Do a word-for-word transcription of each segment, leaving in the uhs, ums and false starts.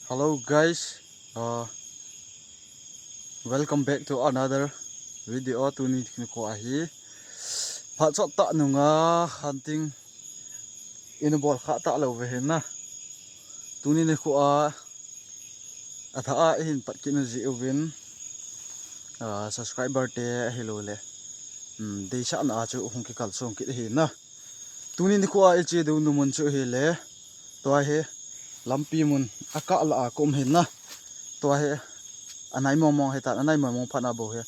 Hello guys, uh, welcome back to another video. Tuni nikho ahi phat chot tah nunga hunting in bol kha talou ve hin na. Tuni nikho a atha a ihin pat kit na jeh uvin, uh, subscriber te ahilou le, um, deisahna a chu hung kikal song kit ahi na. Tuni nikho a iche diu mun chu ahile, tua hi lampi mun a kah lah a ka um hin na. Tua hi anai mong mong hitan, anai mong mong phat na bou hi,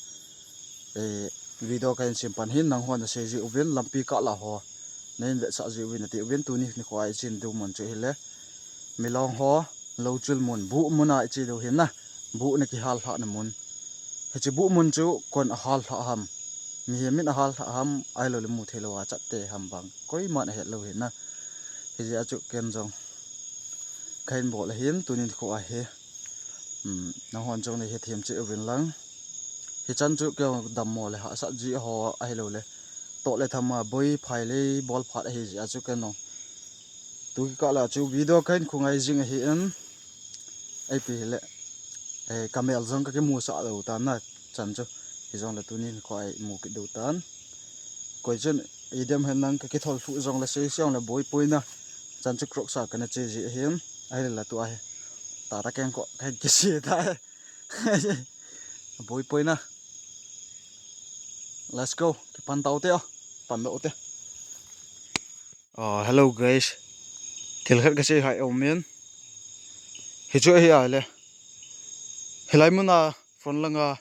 eh, video kahin sem pan hin, nanghon nasei jeh uvin, lampi kah lah ho nahin vetsah jeh uvin, nati uvin. Tuni nikho a iche diu mun chu ahile, Milong ho louchil mun, buh mun a iche diu hin na. Buh na kihal lhah na mun. Hiche buh mun chu koin ahal lhah ham, mihem in ahal lhah ham, ahilou le mu thei lou a chat te ham vang koiman ahet lou hin na. Hijeh a chu ken jong kahin bol ahin, tuni nikho ahi, um, nanghon jong nei hethem cheh uvin lang. Hichan chu kei dammo le hahsat jeh ho ahilou le, toh le tham a boi phai le bol phat ahi jeh a chu ken jong tu kikah lah chu video kahin khongai jing ahin, ipi hile, eh, kamel jong kakimusah lou tan na chan chu. Hijong le tuni nikho a imu kit diu tan. Koi chun idem hen nang kakithol lhuh jong le, sei sei jong le boi poi na. Chan chu Crocs a kana che jeh ahin, ahile la tua hi tata kengkoh kahin kise tai. Boi poi na. Let's go. Kipan tau te o. Pan tau te. Ah, hello guys. Thil khat kasei hai um in. Hichu ahi ahile, hilai mun a front lang a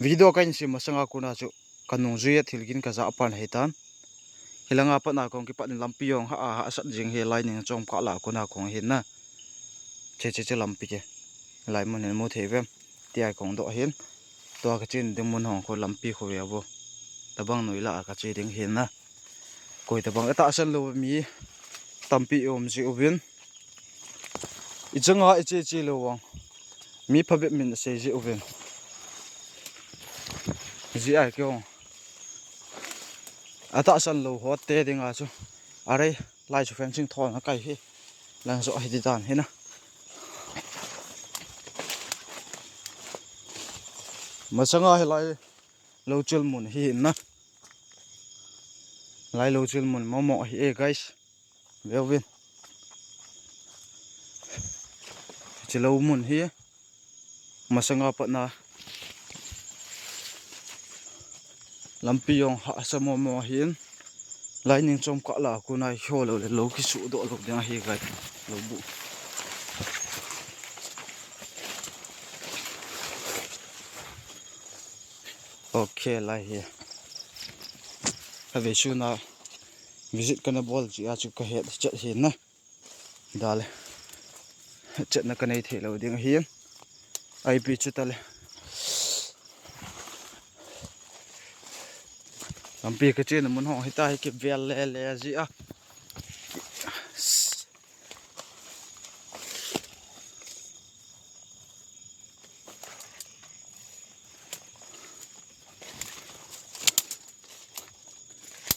video kahin sem masang a kon a chu kanung jui a thil gin kajah pan ahitan. Hilang a pat na kong kipat in lampi jong ha, hahsat jing hi, lai ning chom kah lah a kon a kong ahin na. Che che che lampi ke. Lai mun hin mu thei vem. Tia kong doh ahin. Tua kache ding mun hong khu lampi khu ve a bu. Tabang noi lah a kache ding hin na. Koi tabang atahsan lou mi tampi um jeh uvin. Ichang a iche che lou vang mi phabep min asei jeh uvin. Jeh a kei jong atahsan lou ho te ding a chu, are, lai chu fencing thol na kai hi. Lang jo hi ti dan hi na. Masang a hilai louchil mun hi hin na. Lai louchil mun momo ahi e guys. Ve uvin. Hiche lou mun hi masang a pat na lampi jong hahsa momo ahin. Lai ning chom kah lah a kon a ho lou le lou kisuh doh lou ding ahi guys. Lou buh. Ok, lai hi. Kave suna visit kana bol jeh a chu kahet chet hin na. Dale. Chetna kanei thei lou ding ahin. Ipi chu tale. Lampi kache na mun hong hitia hi kivel le le jeh a.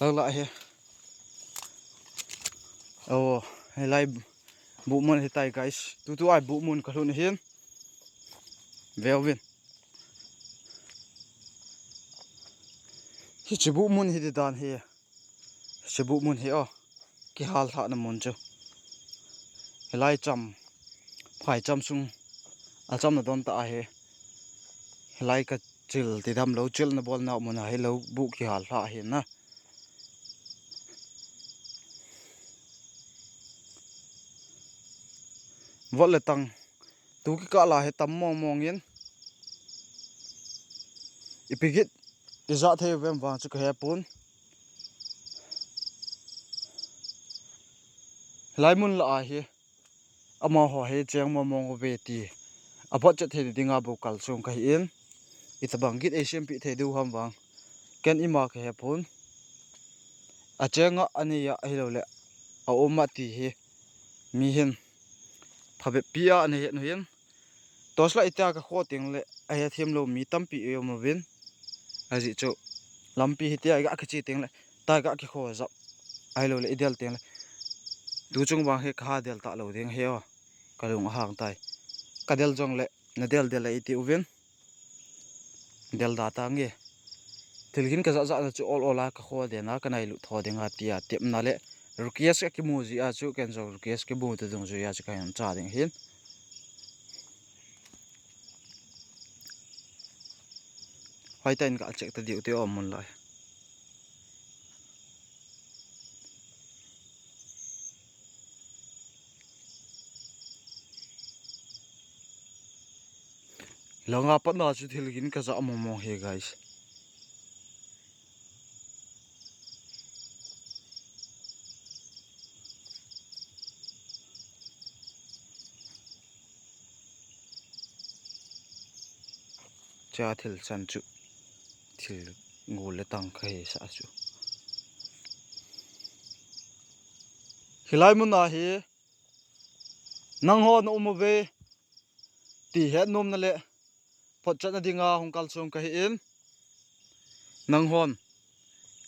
Lang lah hi. Oh, hilai buh mun hitai guys. Tutu a buh mun kalhun ahin. Ve uvin. Hiche buh mun hi ti dan hi. Hiche buh mun hi o. Kihal lhah na mun chu. Hilai cham. Phai cham sung. Acham na don ta ahi. Hilai kachil ti dam louchil na bol na mun a hi lou buh kihal lhah ahi na. Vot le tang. Tu kikah lah hi tam mong mong in. Ipi gin ijah thei uvem vang chu kahe pon. Hilai mun lah a hi amaho hi cheng mong mong uve ti. Abot chet thei ding a bou kalsong kahi in. Itabang gin eisempeh thei diu ham vang ken ima kahe pon. Acheng a, anei a, ahilou le aum a ti hi. Mi hin phabep pi a ana het u hin. Torchlight tia kakho teng le ahethem lou mi tampi um uvin. Ajeh chu lampi hitia iga kiche teng le, ta iga kikho jap. Ahilou le idel teng le, tu chung vang hi kaha del talou ding ahi o. Kalung ahang tai. Kadel jongle nadel del a iti uvin. Del da tange. Thil gin kajah jah na chu ol ol a kakho den a kanai lut tho ding a tia tepna le request akimu ji a chu ken jong request kimu te dungjuia chu kahin cha ding ahin. Hoitah in ka check ta diu te um mun lai. Langa patna chu thil gin kajah mong mong hi, guys. Cha thil chan chu thil ngol le tang kahisah chu. Hilai mun a hi nangho na um uve ti hetnomna le photchetna dinga hung kalsong kahin. Nanghon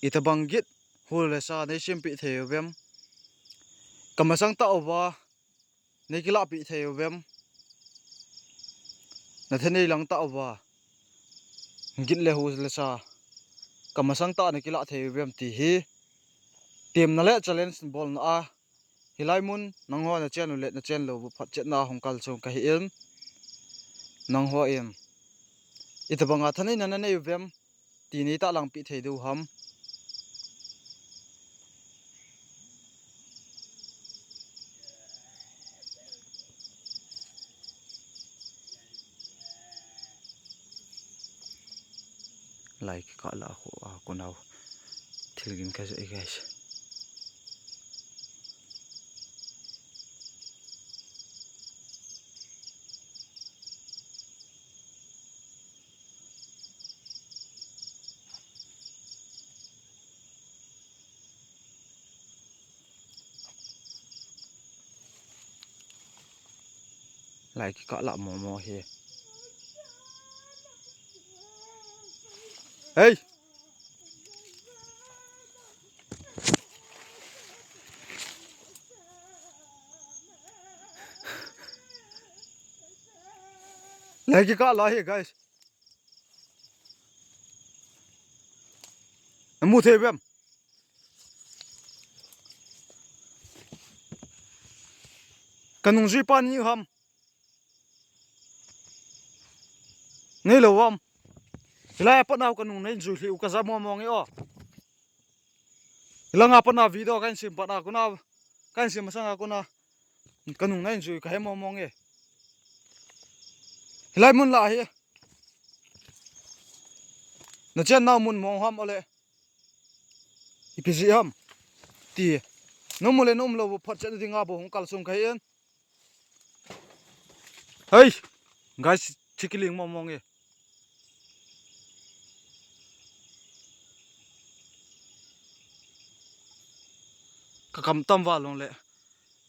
itobang gin hul le sa nei sempeh thei uvem? Kamasang tah uva nei kilahpeh thei uvem? Nathanei lang tah uva gin le hul le sa kamasang tah a nei kilah thei uvem ti hi temna le challenge bolna a hilai mun nangho nachen u le nachen lou u photchetna hung kalsong kahin. Nanghon itobanga thaneina nanei uvem ti nei tahlang peh thei diu ham? Lai kikah lah a khu a kunau thil gin kajah e, guys. Lai kikah lah mong mong hi. Hei! Lai kikah lah hi, guys. Namu thei uvem? Kanung jui pa nahiu ham? Neilou ham? Hilai a pat nau kanung nahin jui lhih u kajah mong mong e o. Hilanga pat na video kahin sem pat na kona, kahin sem masanga kona kanung nahin jui kahe mong mong e. Hilai mun lah hi nachen nau mun mong ham ole? Ipi jeh ham ti. Na um u le na um lou u photchetna dinga bou hung kalsong kahin. Hei, guys, chi kiling mong mong e. Ka kamtam val long le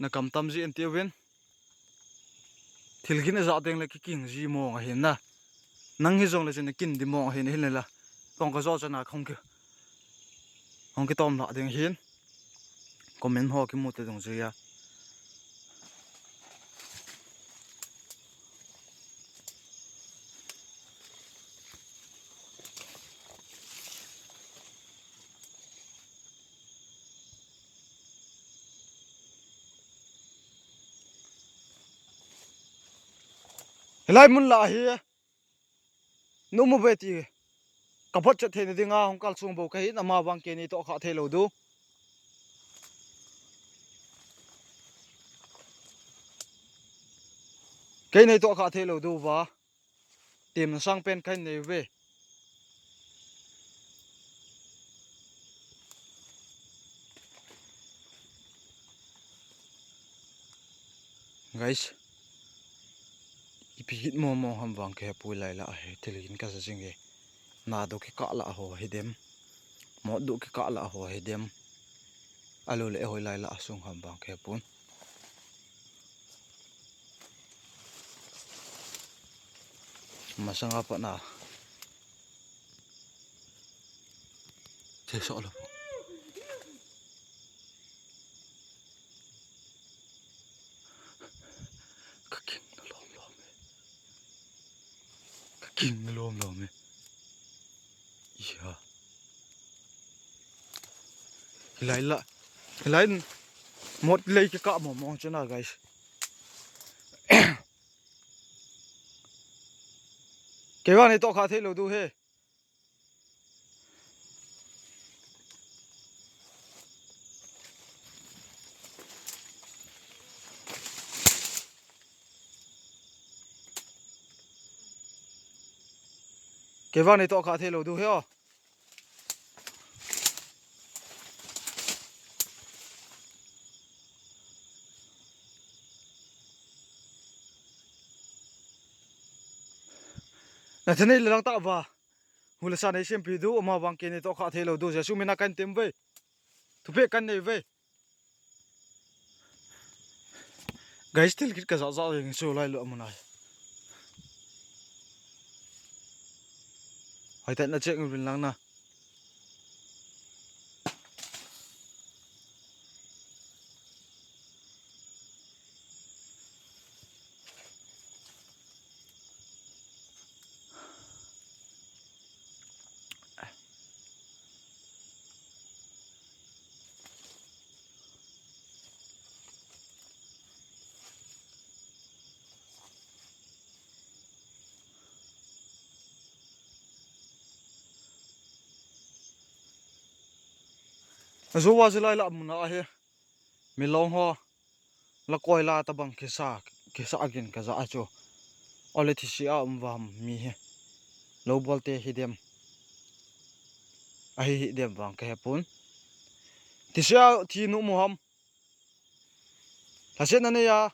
na kamtam ji en ti uvin. Thil gin ajah teng le kiking ji mong ahin na. Nang hijongle chun nakin di mong ahin, ahin le la. Tong kajo chana hung ki, hung kitom lah ding ahin. Comment ho kimu te dungjuia. Hilai mun lah hi na um uve ti ka photchet theina dinga hung kalsong bou kahin, ama vang kei nei tohkhah thei lou diu. Kei nei tohkhah thei lou diu va. Temna sangpen kahin nei uve. Guys, ipi gin mong mong ham vang kahepoi, lai lah hi thil gin kajah jing e. Na du kikah lah ho hidem. Mot du kikah lah ho hidem. Alu le hoi lai lah sung ham vang kahepon. Masanga pat na. Che so lo. Ing lom lom e. Iya. Hilai la. Hilai mot lei kikah mo mo chuna, guys. Kei vang nei toh kha thei lou diu he. Kei vang nei toh kha thei lou diu he o. Na thei nei le lang ta va. Hu le sa nei sempi diu, ama vang kei nei toh kha thei lou diu, Jesu mina kan tem ve. Thupeh kan nei ve. Guys, thil kit ka ja ja jeng chu lai lo amun a. Hai ta na check uvin lang na. Ajo va jilai la mun a hi. Milong ho. La koi la tabang kisa, kisa agin ka ja a chu. Ole thisi a um vam mi hi. Lo bol te hi dem. Ahi hi dem vang ka he pun. Thisi a thi nu mu ham. Thasi na ne ya.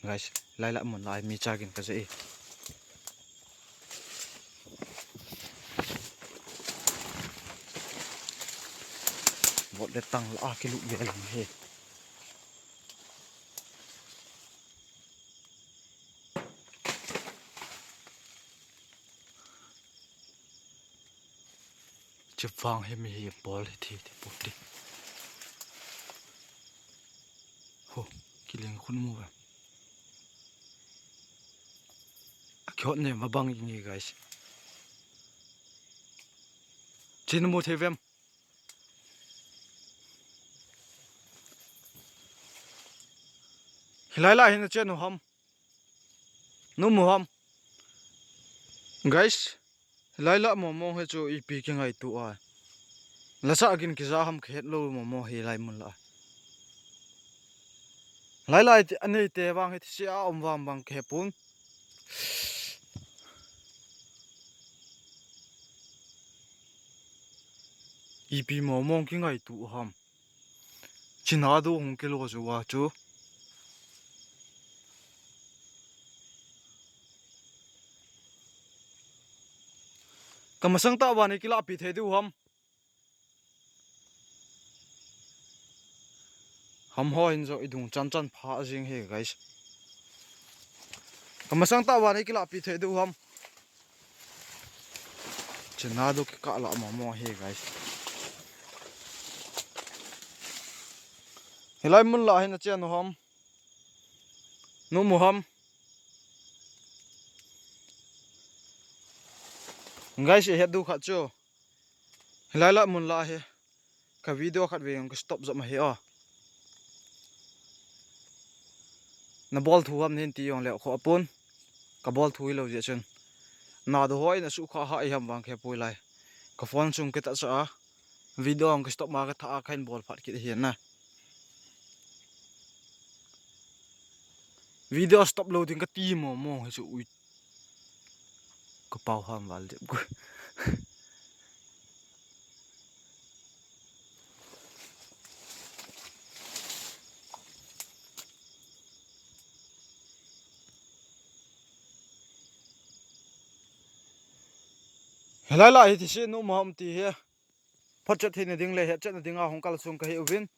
Guys, lai la mun lai mi chagin ka je e. Bot le tang la a kilu ye lang he. Chevang he mi hi bol hi thi thi pu ti. Ho, kiling khun mu ve. A khot ne ma bang ngi, guys. Chin mu the vem. Hilai la hin chen nu ham. Nu mu ham. Guys, hilai la mo mo he chu ipi ki ngai tu a. La sa gin ki ja ham ki het lo mo mo hilai mun la. Lai lai ti anei te vang he thisi a um vam vang ke pun. Ipi mo mong ki ngai tu ham. China do hung kilo chu wa chu. Kamasang ta wa ni kila pi thei du ham. Ham ho hin jo idung chan chan pha jing he, guys. Kamasang ta wa ni kila pi thei du ham. China do ki ka la mo mo he, guys. Hilai mun la hin a chen nu ham. Nu mu ham. Guys, he du khat chu. Hilai la mun la he. Ka video khat ve jong ka stop jom ahi o. Na bol thu ham nin ti jong le kho apun. Ka bol thu hi lo je chun. Na do hoi na su kha ha i ham vang khe pui lai. Ka phone sung ke ta sa a. Video ang ka stop ma ka tha a khan bol phat kit hi na. Video stop lo ding ka ti mo mo hi su ui. Ka pau ham val dep ku. Hilai la hi thisi nu mo ham ti hi. Photchet theina ding le hetchetna dinga hung kal sung ka hi uvin.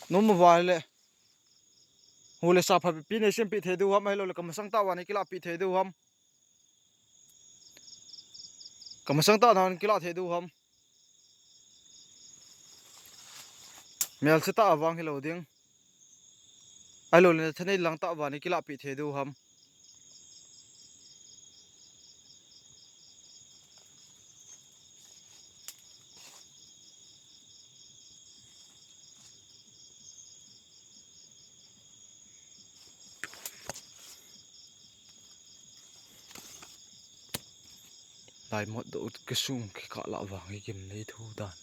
Num uva le. Hu le sa pha pi nei sem pi thei du ham, ahilou le kamasang ta uva nei kila pi thei du ham. Kamasang ta nan kila thei du ham. Mel se ta avang hilou ding. Ahilou le thanei lang tah uva nei kilahpeh thei diu ham. Laimot doh kisung kikah lah vang hi gimnei thu dan.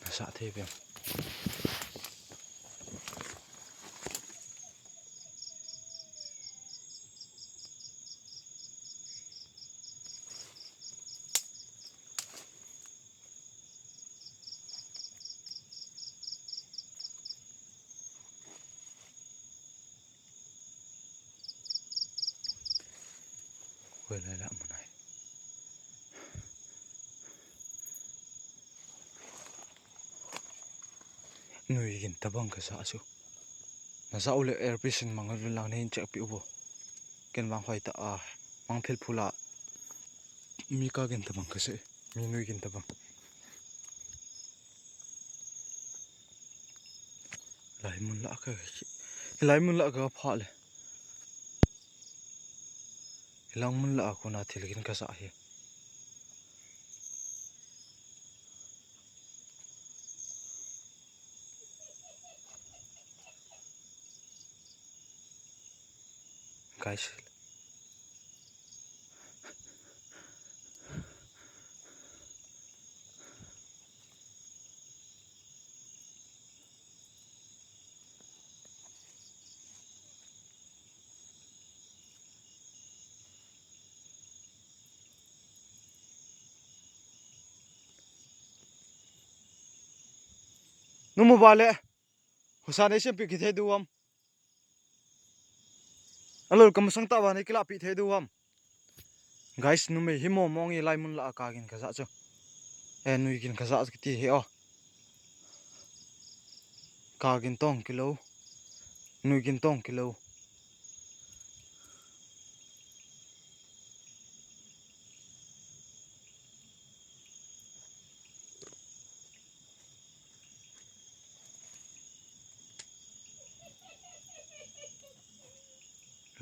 Nasah thei vem. Koi lai la manai. Nui gin tabang kasa chu. Nasa ule air pisin mangal lang nei check pi ubo. Ken vang hoi ta a. Mang phil phula. Mi ka gin tabang kasa. Mi nui gin tabang. Lai mun la ka. Lai mun la ka pha le. Lang mun la a kona thil gin kasa hi. Guys. Numu vale. Husa nei siam pi kithei diu ham. Alol kamasang tah uva nei kilahpeh thei diu ham. Guys, numei hi momong e, lai mun la a ka gin kasa chu. E, nui gin kasa chu kiti hi o. Ka gin tong kilo. Nui gin tong kilo.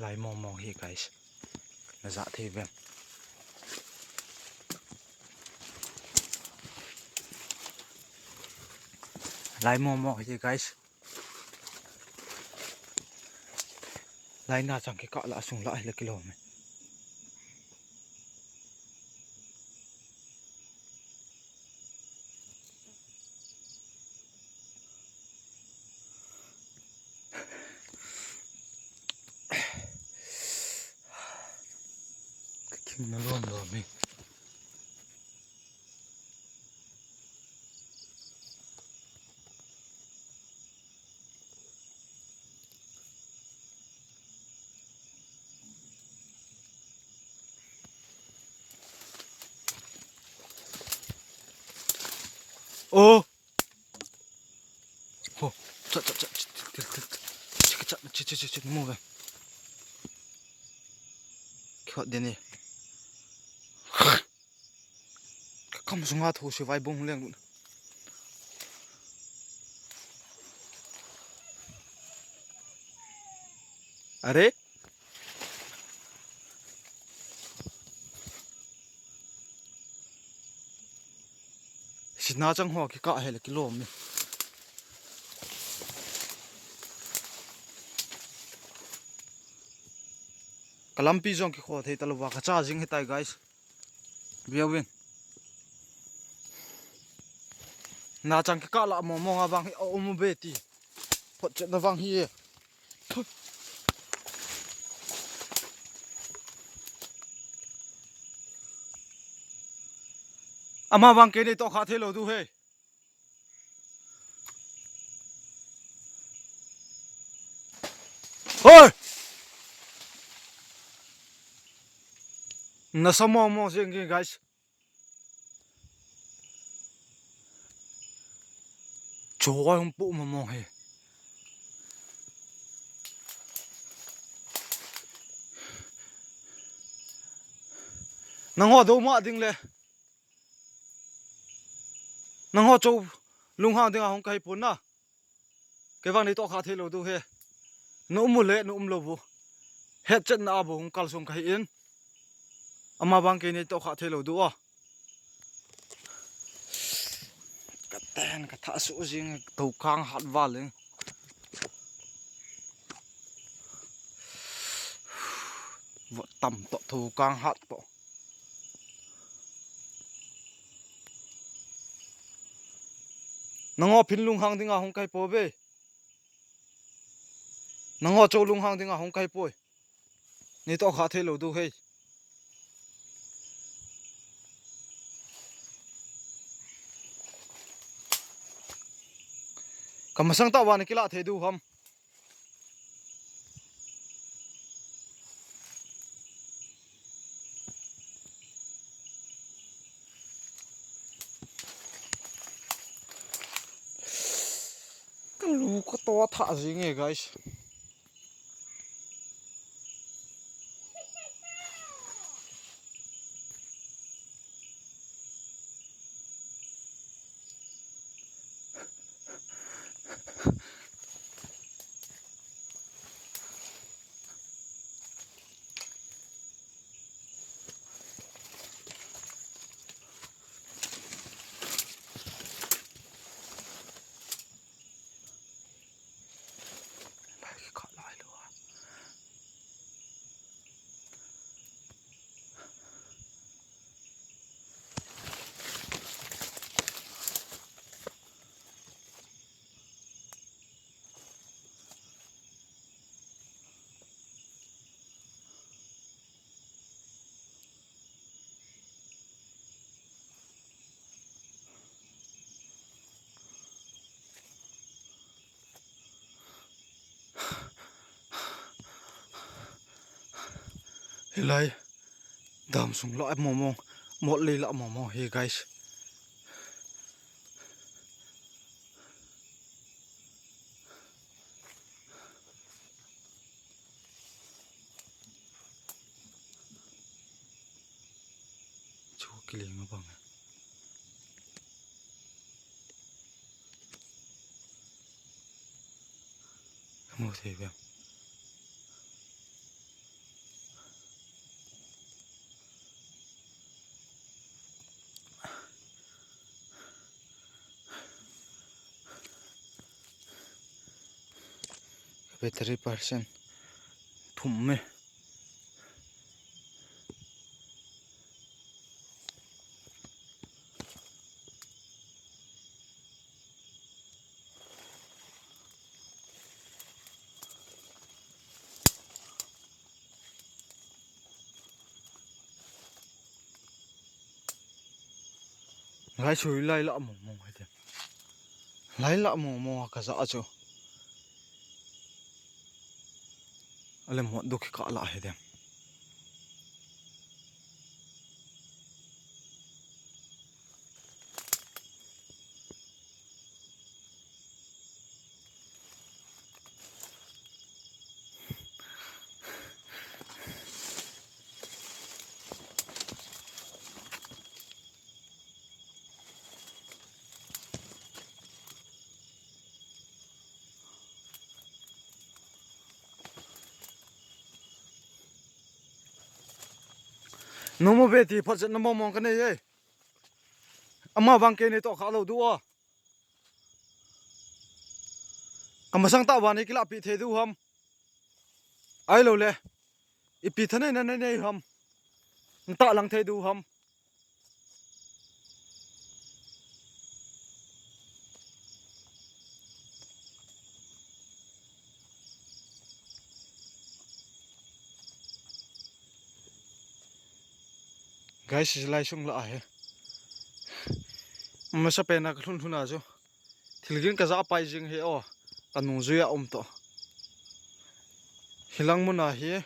Lai momong hi, guys. Najah thei vem. Lai momong hi, guys. Lai nachang kikah la sung la hi la kilom e. Ka thing na lom lom e. Oh. Ho. Cha, cha, cha, cha, cha, cha, cha, cha, cha, cha, mo ve. Khot de ne. Ka kam sunga thu se vai bong leng. Are? Sina chang ho kikah hile kilom ni. Ka lampi jong kikho thei talouva ka cha jing hitai, guys. Viau vin. Nachang kikah la momong a vang hi a um u be ti. Photchetna vang hi e. Ama vang kei nei toh kha thei lou diu he. Hoi! Nasa momong jeng e, guys. Choi hung pu momong he. Nangho dou ma ding le. Nangho chou lunghang dinga hung kahi pon na. Kei vang nei tohkha thei lou diu he. Na um u le na um lou u. Hetchetna a bou hung kalsong kahi in. Ama vang kei nei tohkha thei lou diu a. Katen katha su jing tou kang hat val in. Vo tam toh tou kang hat toh. Nangho phin lunghang dinga hung kahi poi ve. Nangho chou lunghang dinga hung kahi poi. Nei tohkha thei lou diu he. Kamasang tah uva nei kilah thei diu ham. Kalu kato thah jing e, guys. Hilai dam sung lah mong mong, mot lei lah mong mong hi, guys. Chu kiling abang. Mu thei ve. Battery percent thum me. Lai sui lai lah mong mong hai te. Lai lah mong mong ka ja chu. Ale mo duk ka lah hai te. Nomo beti phot jet na mong mong ka nei e. Ama vang kei nei tohkha lou diu a. Kamasang tah uva nei kilah pi thei diu ham. Ahilou le. Ipi thanei na nei nei ham. Ntah lang thei diu ham. Guys, lai sung lah ahi. Masa pena ka lhun lhun a chu. Thilgin ka ja pai jing hi o. Ka nungjui a um to. Hilang mun a hi.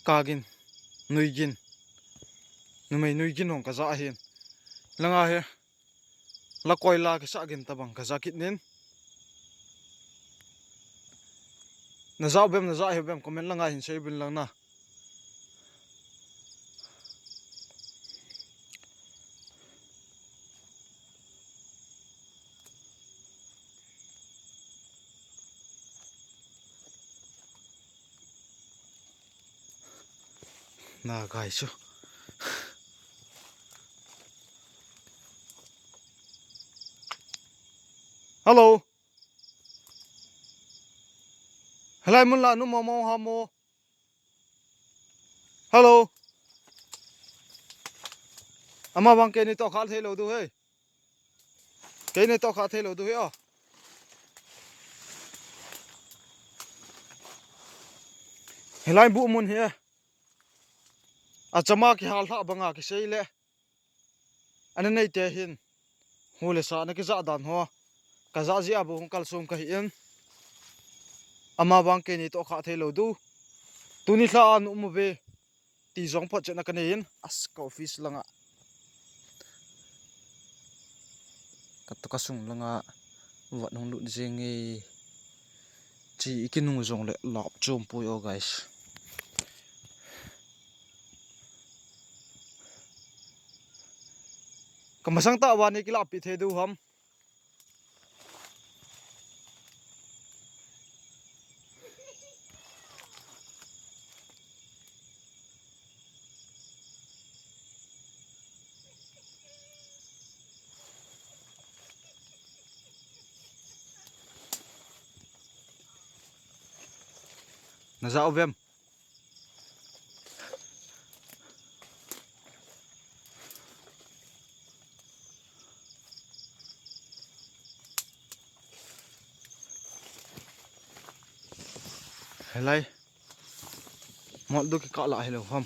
Kagin. Nuigin. Numei nuigin hong ka ja ahin. Langa hi. La koi la kisa gin tabang ka ja kit nin. Na ja u bem, na ja hi u bem, comment langa hin sei bin lang na. Na gai chu. Hello. Helai mun la nu mo mo ha mo. Hello. Ama bang keini toh kha thei lou diu he. Keini toh kha thei lou diu he o. Helai bu mun he. Achama kihal lha banga kisei le. Ana nei te hin. Hu le sa na kija dan ho. Ka ja ji a bu hung kal sum ka hi in. Ama bang keini toh kha thei lou diu. Tuni lha an um ve. Ti jong phot chet na ka nei in. As ka office langa. Ka to ka sung langa. Vat hung lut jing e. Chi i kinung jong le lap chom poi o guys. Ka masang ta vani kilahpi thei diu ham. Na ja uvem. Helai. Mot do kikah lah hilou ham.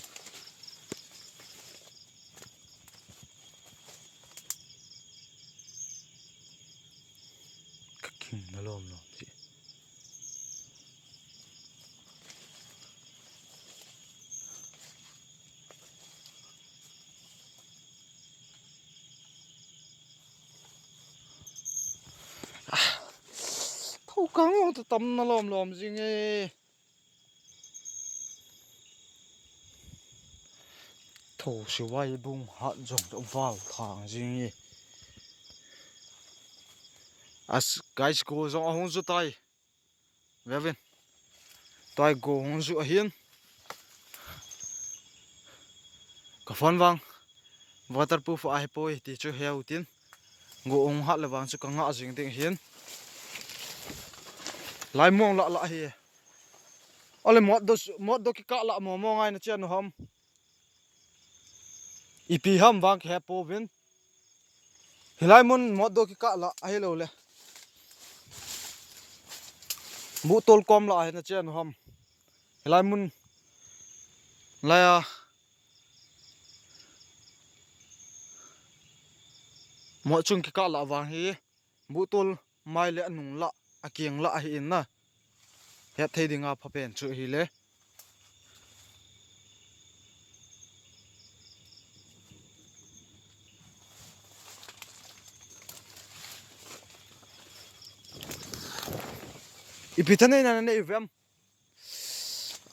Ka king na lom lom si. Ah, tho kang jong ta tam na lom lom jing e. Tho sivai bung hat jong ta val thang jing e. As guys, go jong ahung ju tai. Vevin. Tua go hung ju ahin. Ka phone vang. Waterproof ahi poi ti chu heu tin. Go hung hat le vang chu ka ngah jing ding hin. Lai mong lah lah hi. Ale mot do, mot do kikah lah mo mo ngai na chia nu ham. Ipi ham vang kihe pouvin. Hilai mun mot do kikah lah ahilou le. Buhtol kom lah ahi na chia nu ham. Hilai mun laiya. Mot chung kikah lah vang hi. Buhtol mai le anung lah, akeng lah ahi in na. Het thei dinga phapen chu ahile. Ipi thanei na nei uvem.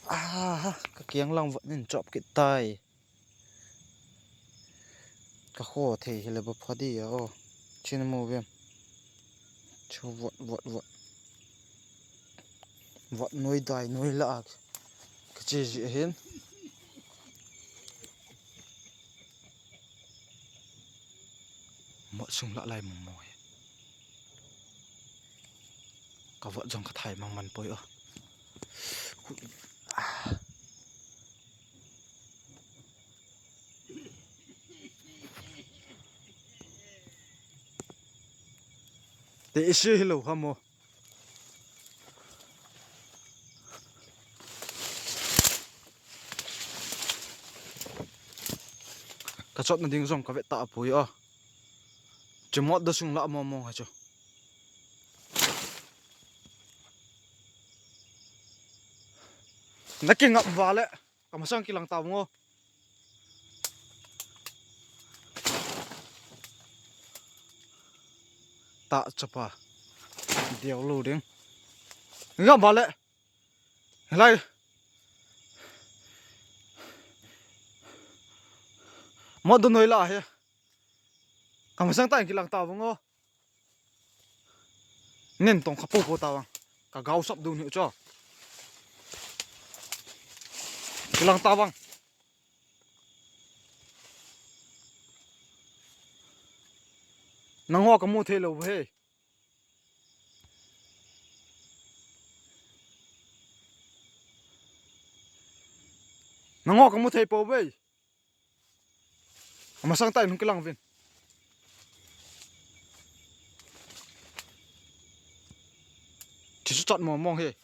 Ah, ka kiang lang vot nin chop kit tai. Ka kho thei hile ba phadi a o. Chin mo vem. Chu vot, vot, vot. Vot noi dai noi la a. Ka chi ji hin. Mot sung lah lai mong mong hi. Ka vot jong ka thai mang man poi o. Te isi hilou ham o. Ka chotna ding jong ka vet ta poi o. Chimot da sung lah mong mong ha chu. Na kingap vale. Ka masang kilang ta vang o. Ta chapa. Deu lou ding. Ngam vale. Lai. Mot do noi lah hi. Ka masang ta kilang ta vang o. Nen tong kha po po ta vang. Ka gao sap do ni u cho. Kilang ta vang. Nangho kamu thei lou ve. Nangho kamu thei pou ve. Amasang tah in hung kilang uvin. Chi chu chat mong mong hi.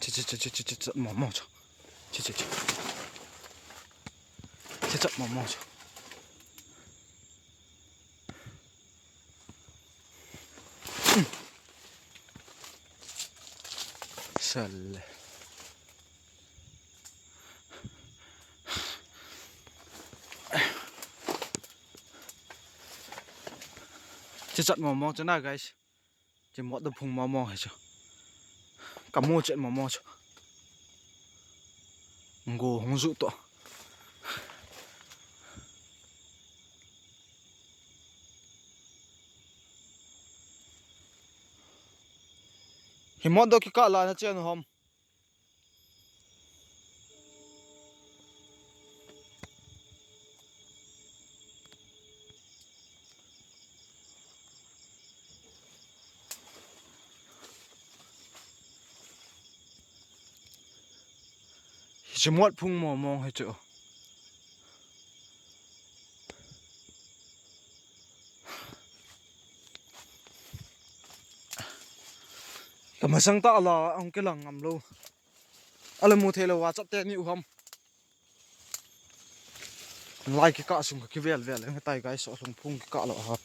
Chi, chi, chi, chi, chi, chi, chat mong mong chu. Chi, chi, chi. Chi chat mong mong chu. Sal. Chi chat mong mong chu na, guys. Chi mot da phung mong mong hi chu. Kamu chet mong mong chu. Ngo hung ju to. Hi mot da kikah la na chen hom. Hiche mot phung mong mong hi chu. Kamasang tah la ahung kilang ngam lou. Ala mu thei lou a chat te ni u ham. Lai kikah sung ka kivel vel ang tai, guys, so lungphung kikah lou ha.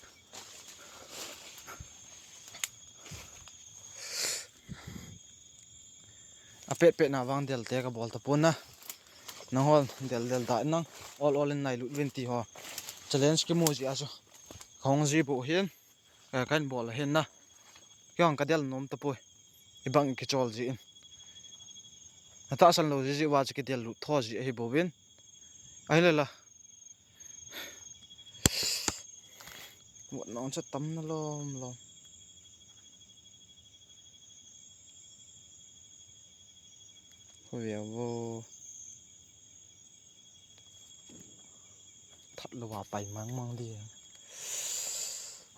Apet pet na vang del te kabol tapon na. Nangho del del da nang. Ol ol in nai lut uvin ti ho. Challenge kimu ji a chu. Kahung ji bu hin. Ka, kahin bol ahin na. Kei jong kadel nom tapoi. Ibang kichol ji in. Natahsan lou ji ji uva chu kidel lut tho ji ahi bouvin. Ahile la. Vot nong chu tam na lom lom. Hoi ve vo. That lou a pai mang mang di.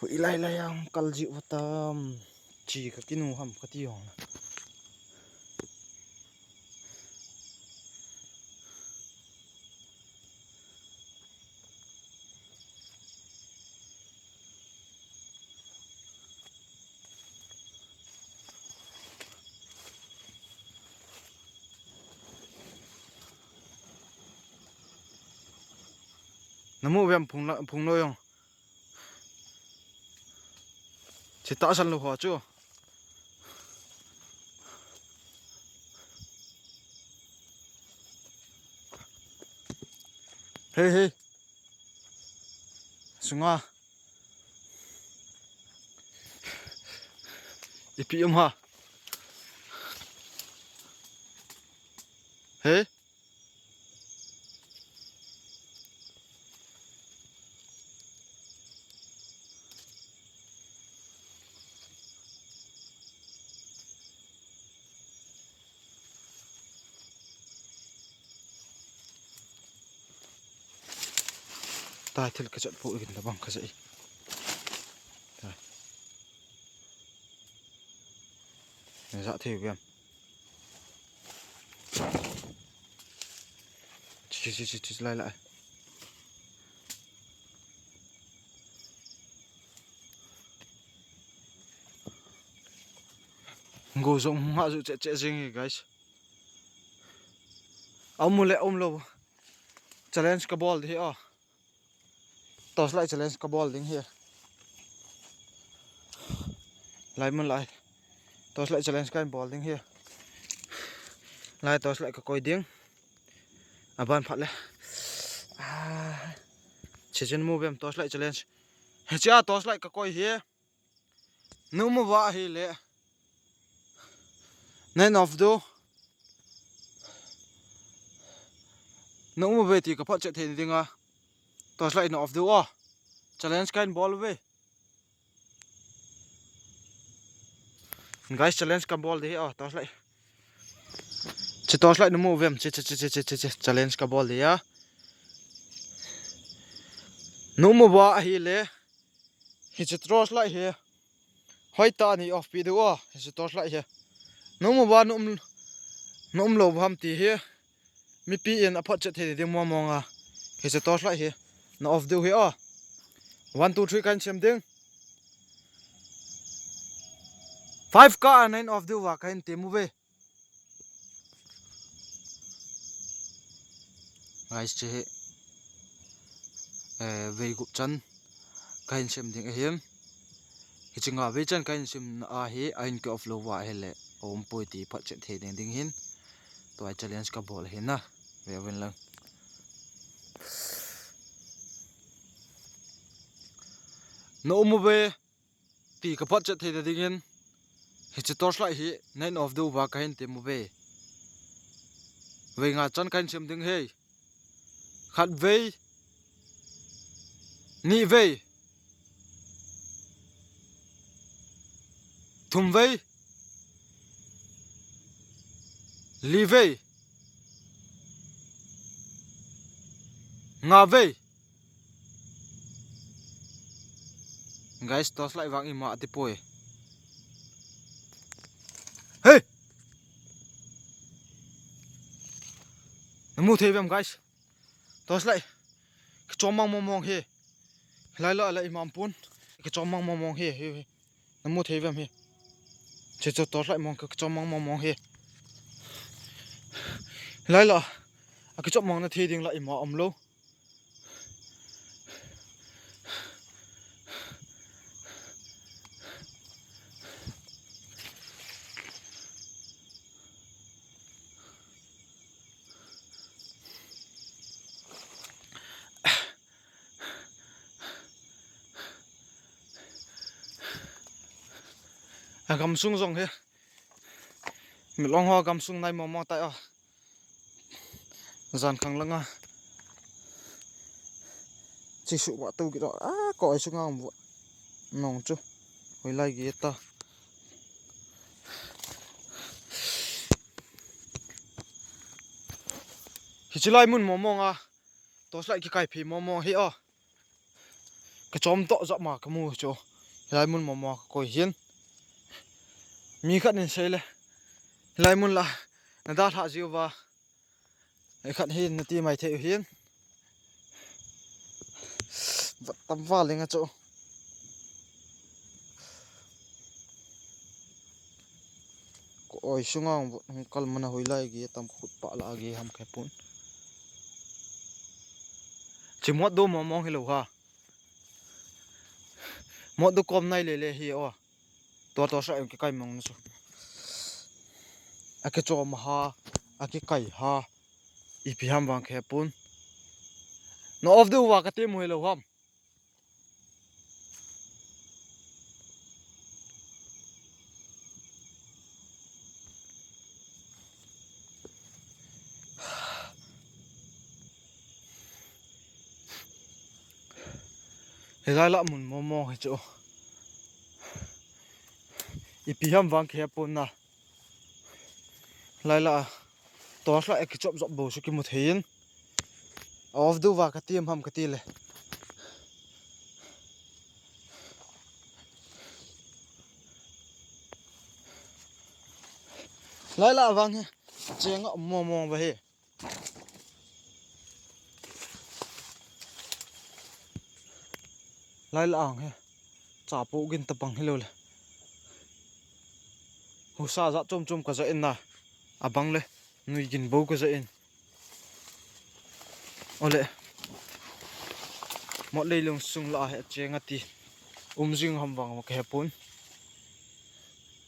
Hui lai lai ang kal ji uva tam. Chi ka kinu ham kati jong. Namu vem phung la, phung lou jong. Chi tahsan lou ho chu. Hei, hei. Sunga. Ipi um ha. Hei. Tai thil kachat pu gin labang kajai. Tai. Najah thei u em. Chi, chi, chi, chi, lai, lai. Go jong hung ha ju che, che jing hi, guys. Aum le, aum lou. Challenge kabol di hi, oh. Torchlight challenge kabol ding hi. Lai mun lai. Torchlight challenge kabol ding hi. Lai torchlight kakoi ding. Aban phat le. Ah. Chi chun mu vem torchlight challenge. Hichea torchlight kakoi hi. Nung mu va hi le. Nen of do. Nung mu ve ti ka phot chet thei ding a. Torchlight na of do, oh. Challenge kahin bol ve. Guys, challenge kabol di, oh, torchlight. Chi torchlight namu vem, chi, chi, challenge kabol di a. Numuva ahile. Hiche torch light hi. Hoitah a nei off pi diu a, hiche torch light hi. Numuva num, num lou ham ti hi. Mipi in aphotchet thei ding mong mong a. Hiche torch light hi. Na off diu hi a. One, two, three kahin sem ding. Five kah a nahin off diu va kahin tem uve. Guys, hiche hi, eh, vei gup chan kahin sem ding ahin. Hiche nga vei chan kahin sem na ahi, ahin ki off lou va ahile, aumpoi ti photchet thei ding ding hin. Tua challenge kabol ahi na. Ve uvin lang. Na um uve. Ti ka photchet thei ta dingin, hiche torch light hi nahin off diu va kahin tem uve. Vei nga chan kahin sem ding hi. Khat vei. Ni vei. Thum vei. Li vei. Nga vei. Guys, torch light vang ima ati poi. Hey! Namu thei vem, guys? Torch light. Kichom mang mong mong hi. Hilai lah a la ima um pon. Kichom mang mong mong hi. Hi, hi. Namu thei vem hi. Hiche torch light mong kichom mang mong mong hi. Hilai lah a. Akichom mang na thei ding lah ima um lou. A gamsung jong hi. Milong ho gamsung nai mong mong tai a. Jan khang langa. Chi su wa tu ki a ko ai su ngam wa. Nong chu. Hoilai ge ta. Hiche lai mun mong mong a. Torch light kikai phi mong mong hi a. Ka chom toh jat ma ka mu chu. Hilai mun mong mong a ka koi hin. Mi khat in sei le. Hilai mun lah a. Na dalha jiu va. Ei khat hin na ti mai thei u hin. Vat tam val leng a chu. Ko oi sunga hung kal mana hoilai ge tam khut pa la ge ham khe pun. Chi mot do mong mong hi lou ha. Mot do kom nai le le hi o. Tua tua sa em kikai mong na chu. A kichom ha, a kikai ha. Ipi ham vang khe pun. Na off diu va ka ti mu hi lou ham. Hilai lah mun mong mong hi chu. Ipi ham vang khe pun na. Hilai lah a. Torch light a kichop jop bou chu kimu thei in. A off diu va ka ti ham ka ti le. Hilai lah a vang hi. Chenga mong mong va hi. Hilai lah a hi. Chapo gin ta bang hi lou le. Husa jat chom chom ka ja in na. A bang le. Nui gin bou ka ja in. Ole. Mot leilung sung lah a hi a cheng a ti. Um jing ham vang ka he pun.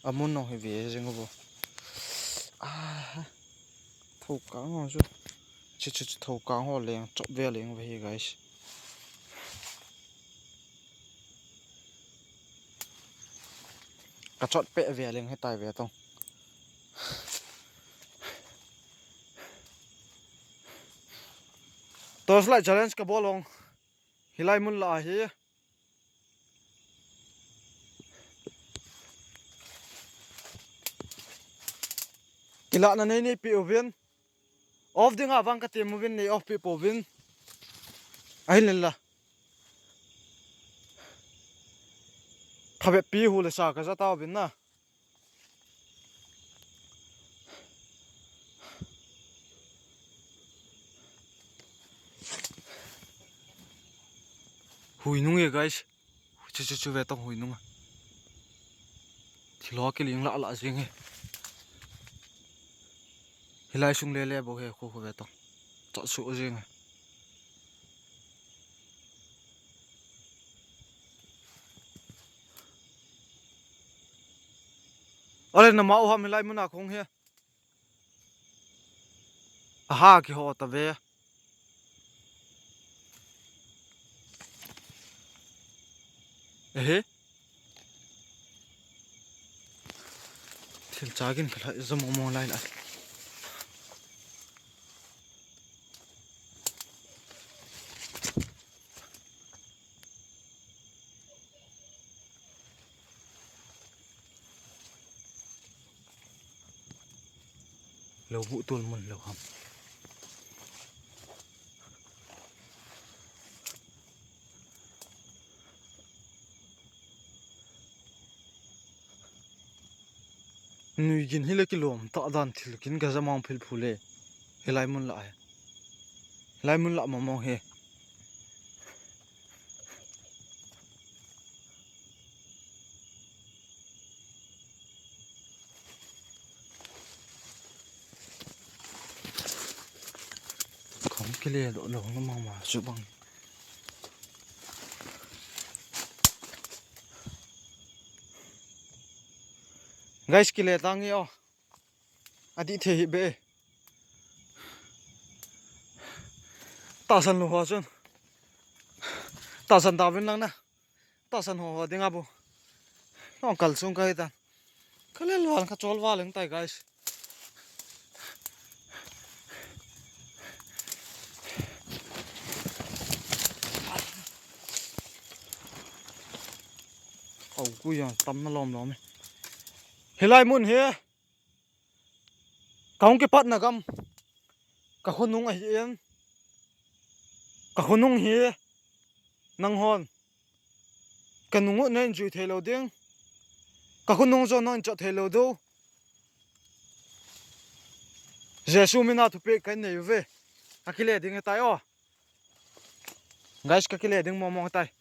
A mun nong hi ve jing bo. Ah. Thokang ho chu. Chu chu chu thokang ho leng chop ve leng ve hi guys. Ka chot pe ve leng hi tai ve tong. Torch light challenge ka bol ong. Hilai mun lah a hi. Kilah na nei nei pi uvin. Off ding a vang ka ti mu vin nei off pi po vin. Ahin len la. Ve pi hu le sa ka ja tao vin na. Hui nung e, guys. Chu, chu, chu ve tong hui nung a. Thilha kiling lah lah jing e. Hilai sung le le bo he khu khu ve tong. Chah su jing e. Ale na ma u ham hilai mun a khong he. Aha, kiho ta ve. Ehe. Thil chagin khalai jom mo lai la. Lo bu tul mun lo ham. Nui gin hile kilom ta dan thil kin ka ja mang phil phu le. Hilai mun la he. Hilai mun la mong mong he. Khong kile lo lo na mama su bang. Guys, kile tang e o. Adi the hi be. Tahsan lo ho chun. Tahsan ta vin lang na. Tahsan ho ho ding a bu. Nong kal sung kai ta. Ka lel val ka chol val leng tai, guys. Au ku ya tam na lom lom e. Hilai mun he. Ka hung kipat na gam. Ka khonung ahi in. Ka khonung hi. Nang hon. Ka nung u na in jui thei lo ding. Ka khonung jo na in chot thei lo do. Jesu mina thupi ka nei ve. Ka kile ding e tai o. Guys, ka kile ding mong mong tai.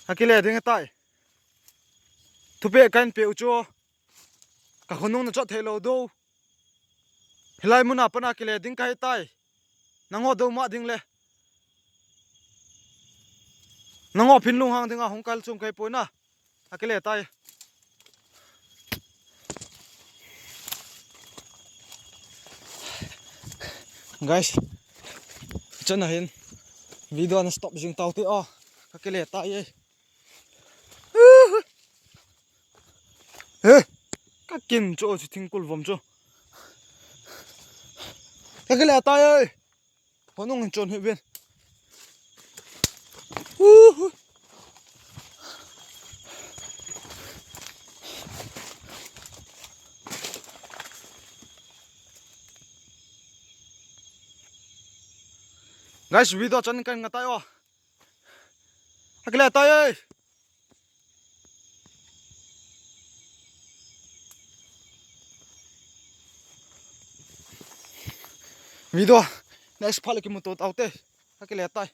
Ka kile ding tai. Thupi kan pe u chu. Ka khonung na chot thei lo do. Hilai muna pana kile ding kai tai. Nang o do ma ding le. Nang o phin lung hang ding a hung kal chung kai poi na. A kile tai. Guys, chana hin video na stop jing tau te o. Ka kile tai e. He, ka kin chu chu thingkul vom chu. Ka kile tai e. Honung hin chon hi ven. Uhu. Guys, video chan kan ngatai o. A kile tai e. Video next part le kimu to tau te. A kile tai.